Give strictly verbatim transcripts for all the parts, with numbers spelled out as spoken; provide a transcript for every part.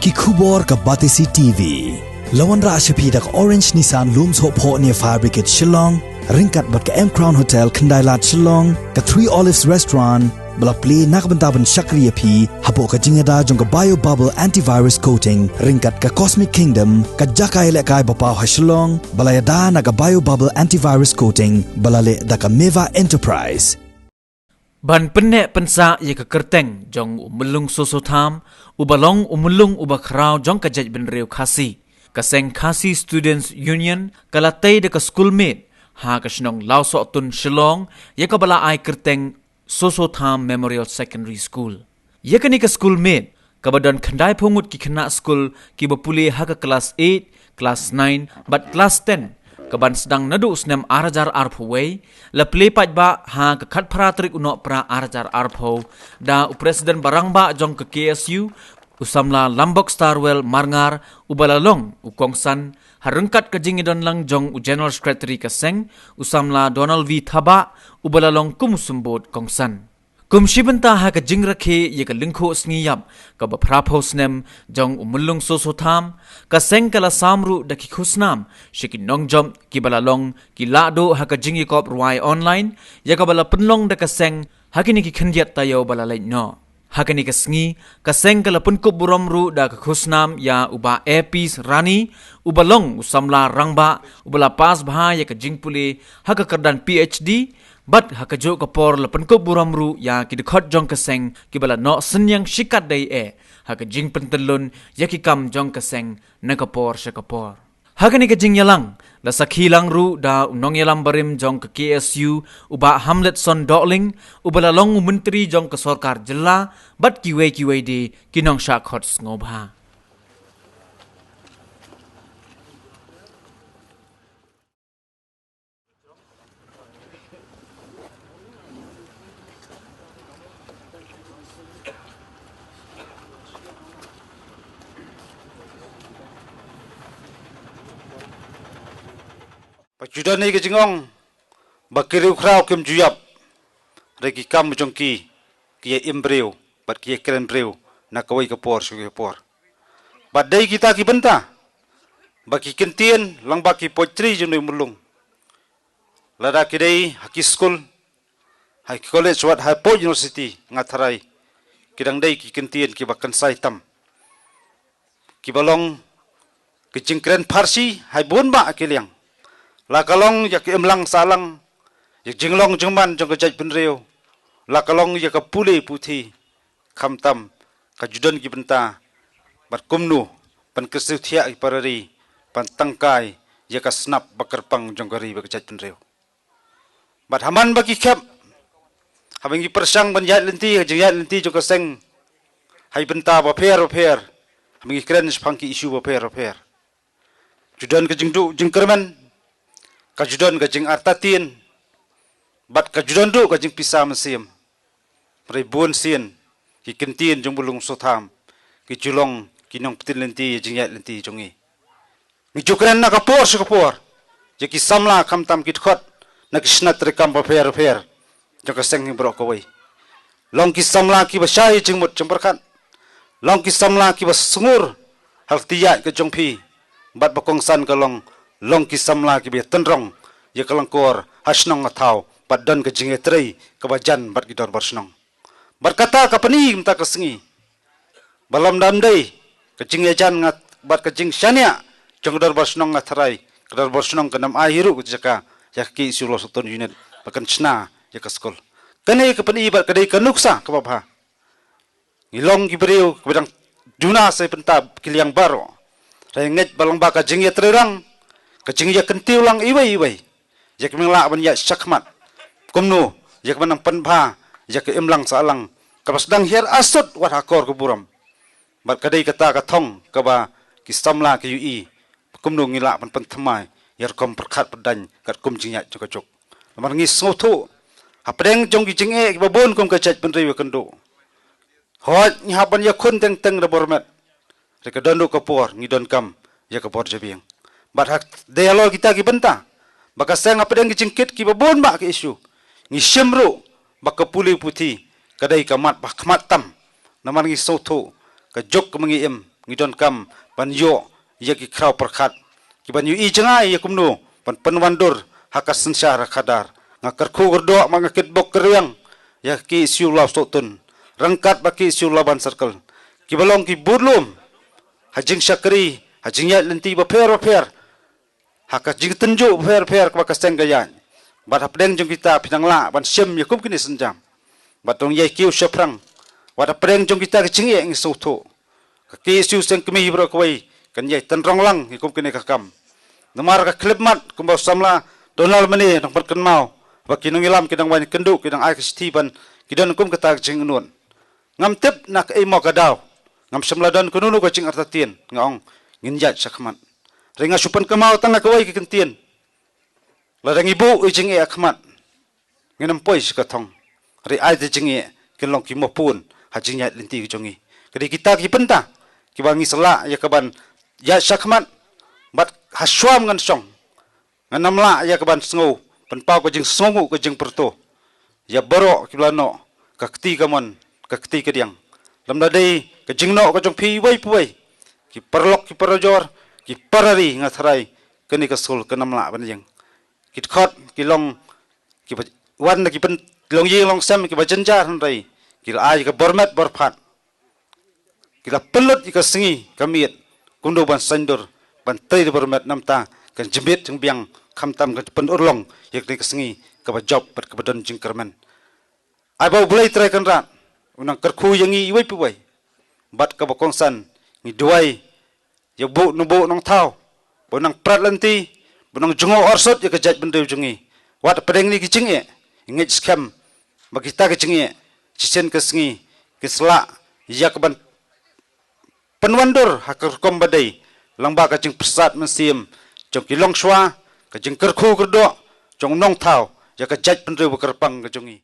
Ki khubor ka Batesi T V. La wanrah sha phi da ka Orange Nissan Lumsohphoh near Fire Brigade Shillong, ryngkat bad ka M Crown Hotel Khyndailad Shillong, ka Three Olives Restaurant, ba la plie na ka bynta ban shakri ïa phi hapoh ka jingïada jong ka Bio Bubble Antivirus Coating, ryngkat ka Cosmic Kingdom, ka jaka ïalehkai ba paw ha Shillong, ba la ïada na ka Bio Bubble Antivirus Coating, ba la leh da ka Meva Enterprise. Ban pynneh pynsah ïa ka kyrteng jong u Myllung Soso Tham, uba long u Myllung uba khraw jong ka jaitbynriew Khasi, ka seng Khasi Students Union ka la tei da ka School Made ha ka shnong Lawsohtun Shillong, ïa kaba la ai kyrteng Soso Tham Memorial Secondary School. Ïa kane ka School Made, kaba don khyndaiphew ngut ki khynnah skul kiba pule ha ka klas eight, klas nine bad klas ten, ka ban sdang naduh u snem ar hajar arphew wei, la plie paidbah ha ka khatphra tarik u Nohprah ar hajar arphew da u President ba rangbah jong ka K S U, u samla Lambok Starwell Marngar, uba la long u kongsan, ha ryngkat ka jingïadonlang jong u General Secretary ka seng, u samla Donald V Thabah, uba la long kum u symbud kongsan. Kum shi bynta ha ka jingrakhe ïa ka lyngkhuh sngi ïap kaba phraphew snem jong u Myllung Soso Tham, ka seng ka la sam ruh da ki khusnam sha ki nongjop kiba la long ki lahduh ha ka jingïakop rwai online, ïa kaba la pynlong da ka seng ha kine ki khyndiat taïew ba la leit noh. Ha kane ka sngi, ka seng ka la pynkup burom ruh da ka khusnam ïa u Bah A P Rani, uba long u samla rangbah, uba la pass bha ïa ka jingpule ha ka kyrdan P H D, bad ha kajuh ka por la pynkup burom ruh ïa ki dkhot jong ka seng kiba la noh synñiang shikatdei eh ha ka jingpyntyllun ïa ki kam jong ka seng na ka por sha ka por. Ha kane ka jingïalang, la sakhi lang ruh da u nongïalam barim jong ka K S U, u Bah Hamletson Dohling, uba la long u myntri jong ka sorkar jylla, bad kiwei kiwei de ki nongshah khot sngewbha. Ba ju don hi ka jingong ba ki riewkhraw kim ju ïap, hynrei ki kam jong ki, ki ïa im briew bad ki ïa kren briew na kawei ka por sha kawei ka por. Bad dei kita ki bynta ba ki kyntien lang ba ki poetry jong u Myllung, lada ki dei ha ki skul, ha ki college wat ha post university, nga tharai ki dang dei ki kyntien kiba kynsai tam, kiba long ki jingkren pharshi ha bun bah ki liang, la ka long ïa ka imlang sahlang, ïa ka jinglong jingman jong ka jaitbynriew, la ka long ïa ka pule puthi. Khamtam ka ju don ki bynta bad kumno ban kyrsiew thiah ki para ri ban tangkai ïa ka snap ba kyrpang jong ka ri bad ka jaitbynriew. Bad ha man ba ki khep, haba ngi pyrshang ban ïaid lynti ha ka jingïaid lynti jong ka seng ha ki bynta bapher bapher, haba ngi kren shaphang ki issue bapher bapher, ju don ka jingduh jingkyrmen, ka ju don ka jingartatien, bad ka ju don ruh ka jingpisa mynsiem. Hynrei bun sien ki kyntien jong u Myllung Soso Tham ki ju long ki nongpyntip lynti ïa ka jingïaid lynti jong ngi. Ngi ju kren na ka por sha ka por ïa ki samla, khamtam ki dkhot na ki shnat treikam bapher bapher jong ka seng hi baroh kawei. Long ki samla kiba shai jingmut jingpyrkhat, long ki samla kiba sngur ha ka lynti ïaid ka jong phi, bad ba kongsan ka long, long ki samla kiba ïatynrong ïa ka lyngkor ha shnong ha thaw, bad don ka jingïatrei kaba jan bad ki dorbar shnong. Bad kata ka pyni mynta ka sngi ba lymda ym dei ka jingïajan, nga, bad ka jingshaniah jong ka dorbar shnong, nga tharai ka dorbar shnong kan ym ai hi ruh ka jaka ïa ka K S U Lawsohtun Unit ba kan shna ïa ka skul. Kane ka pyni bad ka dei ka nuksa kaba bha. Ngi long ki briew kiba dang duna sa bynta ki liang baroh. Hynrei ngeit ba long ba ka jingïatreirang, ka jingïakyntiew lang iwei iwei, ïa ka meng lah ban ïaid shakhmat. Kumno ïa ka ban nang pynbha ïa ka imlang sahlang kaba sdang hiar asut wat ha kor ka burom. Bad ka dei kata ka thong kaba ki samla ki ïohi kumno ngi lah ban pynthymmai ïa ka rukom pyrkhat pyndaiñ katkum jingïaid jong ka juk. Namar ngi sngewthuh hapdeng jong ki jingeh kiba bun kum ka jaitbynriew ïakynduh, hooid ngi hap ban ïakhun teng teng da bor met, hynrei ka don ruh ka por ngi donkam ïa ka bor jabieng. Bad ha dei halor kita ki bynta ba ka seng hapdeng ki jingkit kiba bun bah ki issue, ngi shim ruh ba ka pule puthi ka dei ka mat ba khmat tam. Namar ngi sngewthuh ka juk kaba ngi im ngi donkam ban ïoh ïa ki khraw pyrkhat kiban ïohi jngai ïa kumno ban pynwandur ha ka synshar khadar. Nga kyrkhu kyrdoh ma nga kitbok kyrïang ïa ki KSU Lawsohtun ryngkat bad ki KSU Laban Circle kiba long ki budlum ha jingshakri ha jingïaid lynti bapher bapher ha ka jingtynjuh pher pher kaba ka seng ka ïaid. Bad hapdeng jong kita phi nang lah ban shim ïa kum kine sienjam. Bad dang ïai kiew shaphrang bad hapdeng jong kita ki jingeh ngi sngewthuh ka KSU seng kmie baroh kawei kan ïai tynrong lang ïa kum kine ka kam. Namar ka khyllipmat kumba u samla Donald Mane dang pynkynmaw ba ki nongïalam ki dang wan kynduh ki dang ai ka shithi ban ki don kum kata ka jingangnud. Ngam tip na kaei mo ka daw. Ngam shym la don kano kano ka jingartatien nga ong ngin ïaid shakhmat. Hynrei nga shu pynkynmaw tang na kawei ka kyntien. Lada ngi buh ïa jingeh ha khmat ngin ym poi sha ka thong. Hynrei ai te jingeh kin long ki mawpun ha jingïaid lynti ka jong ngi. Ka dei kita ki bynta kiba ngi sa lah ïa kaban ïaid shakhmat bad ha shuwa ngan shong. Ngan ym lah ïa kaban sngew pynpaw ka jingsngewnguh ka jingpyrto ïa baroh kiba la noh ka kti kamon ka kti kadiang. Lymda dei ka jingnoh ka jong phi iwei pa iwei ki paralok ki parajor ki parari nga tharai kane ka skul kan ym lah ban ïeng. Ki dkhot ki long kiba wan da ki pyn long ïing long sem kiba jynjar hynrei ki la ai ka bor met bor phad. Ki la pynlut ïa ka sngi ka miet kumno ban saiñdur ban trei da bor met namar kan jymbit jingbiang khamtam kan pynurlong ïa kane ka sngi kaba jop bad kaba don jingkyrmen. Ai ba U Blei Trai Kynrad u nang kyrkhu ïa ngi iwei pa iwei bad kaba kongsan ngi duwai ïa u Buh Nongbuh Nongthaw ba u nang prat lynti ba u nang jngoh arsut ïa ka jaitbynriew jong ngi. Wat hapdeng kine ki jingeh ngi ngeit skhem ba kita ki jingeh shisien ka sngi ki sa lah ïa kaban pynwandur ha ka rukom ba dei lyngba ka jingpyrsad mynsiem jong ki longshuwa ka jingkyrkhu kyrdoh jong u Nongthaw ïa ka jaitbynriew ba kyrpang ka jong ngi.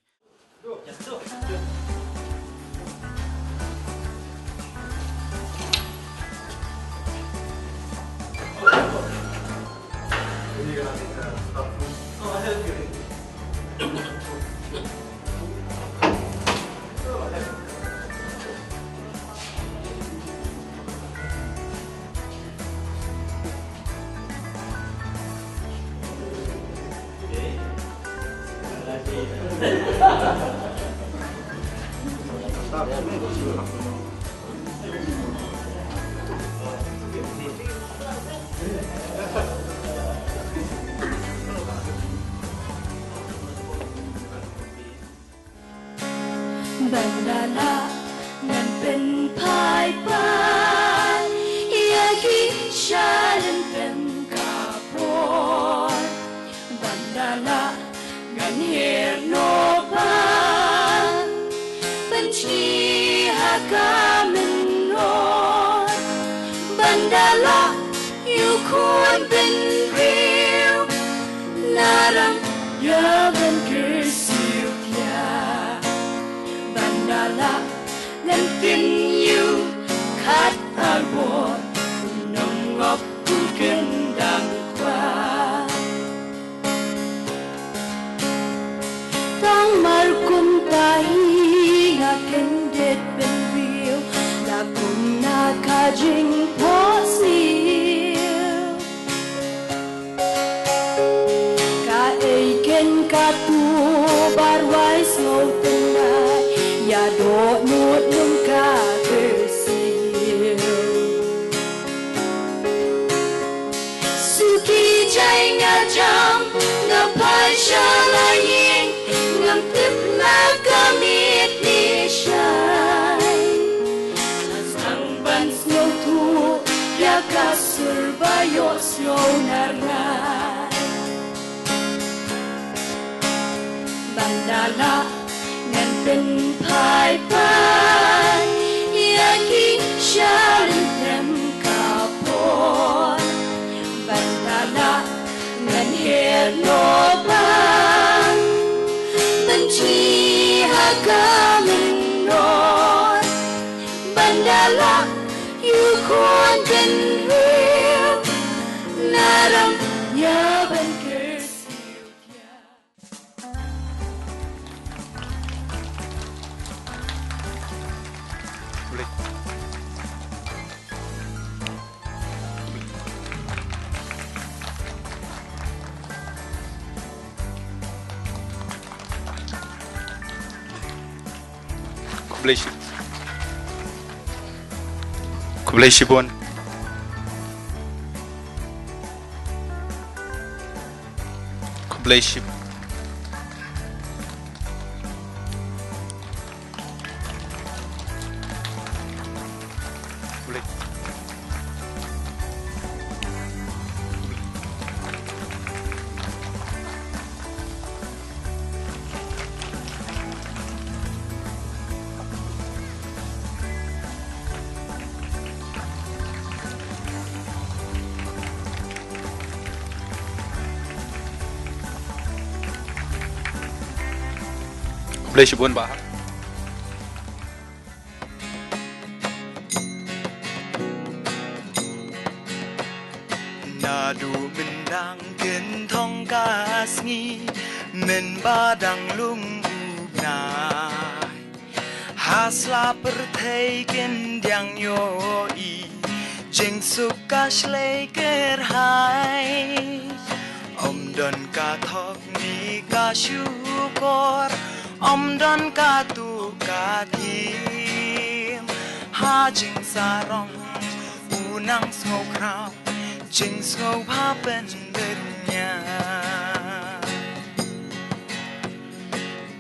Ban da lah ngan pynphai pat ïa ki sha lyntem ka por. Ban da lah ngan her noh pat ban shim ha ka mynnor. Ban da lah ïa u khun bynriew na ram ïa ban kyrsiew thiah. Ban da lah ngan kin ïa u khat ar bor u nongop u kyndang kwah. Tang mar kumta hi nga kyndit bynriew la kum na ka jingphohsniew. Kaei ken katto ba rwai sngewtynnat ïa dohnud lum ka kyrsiew. Suki jai nga jam nga phai sha la ïing ngam tip na ka miet ne shai. Nang ban sngewthuh ïa ka sur ba ïohsngew na rngai. Ban da lah ngan pynphai pat ïa ki sha lyntem ka por. Ban da lah ngan her noh pat ban shim ha ka mynnor. Ban da lah ïa u khun bynriew na ram ïa ban kyrsiew. Khublei shi-, khublei shibun. Khublei shibun. Khublei shibun bah. Naduh mynta kynthoh ka sngi, mynba dang lum u bnai, ha sla pyrthei khyndiat ïohi jingsuk ka shlei kyrhai. Ym don ka thok ne ka shukor, ym don ka tu ka thim, ha jingsarong u nang sngewkhraw, jingsngewbha pynbeit ïa.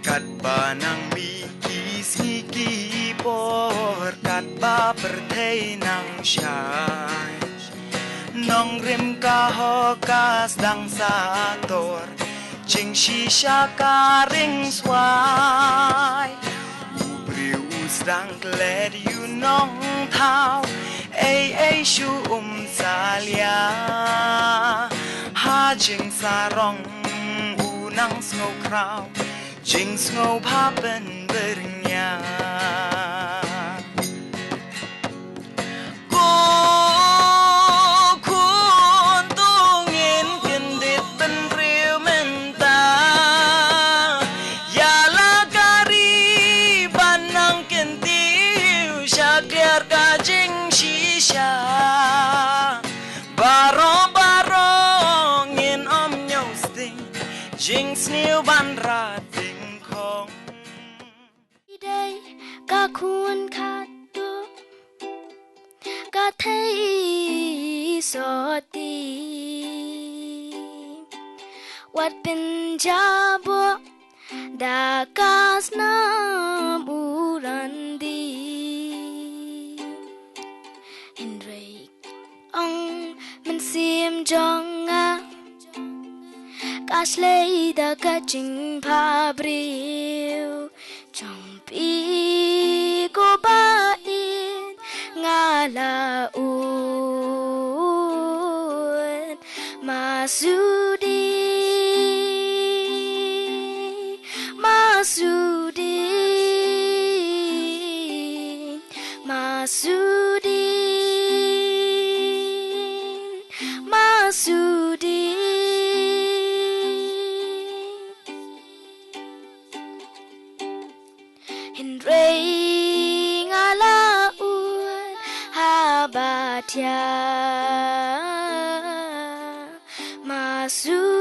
Katba nang mih ki sngi ki por, katba pyrthei nang shai, nongrim ka hok ka sdang sator, jingshisha ka ring swai. U briew u sdang klet ïa u nongthaw, ei ei shu um salia, ha jingsarong u nang sngewkhraw, jingsngewbha pynbeit ïa. Ko khun, to ngin kyndit bynriew mynta, ïa la ka ri ban nang kyntiew, sha kliar ka jingshisha. Baroh baroh ngin ym ñiewsting, jingsniew ban rat dyngkhong. Dei ka khun khatduh ka thei sotti, wat pynjaboh da ka snam u randi. Hynrei ong mynsiem jong nga, ka shlei da ka jingbhabriew jong phi ko Bah Ïeit, nga la ud ma Sudien, ma Sudien, ma Sudien, ma Sudien. Hynrei nga la ud haba thiah ma Sudien.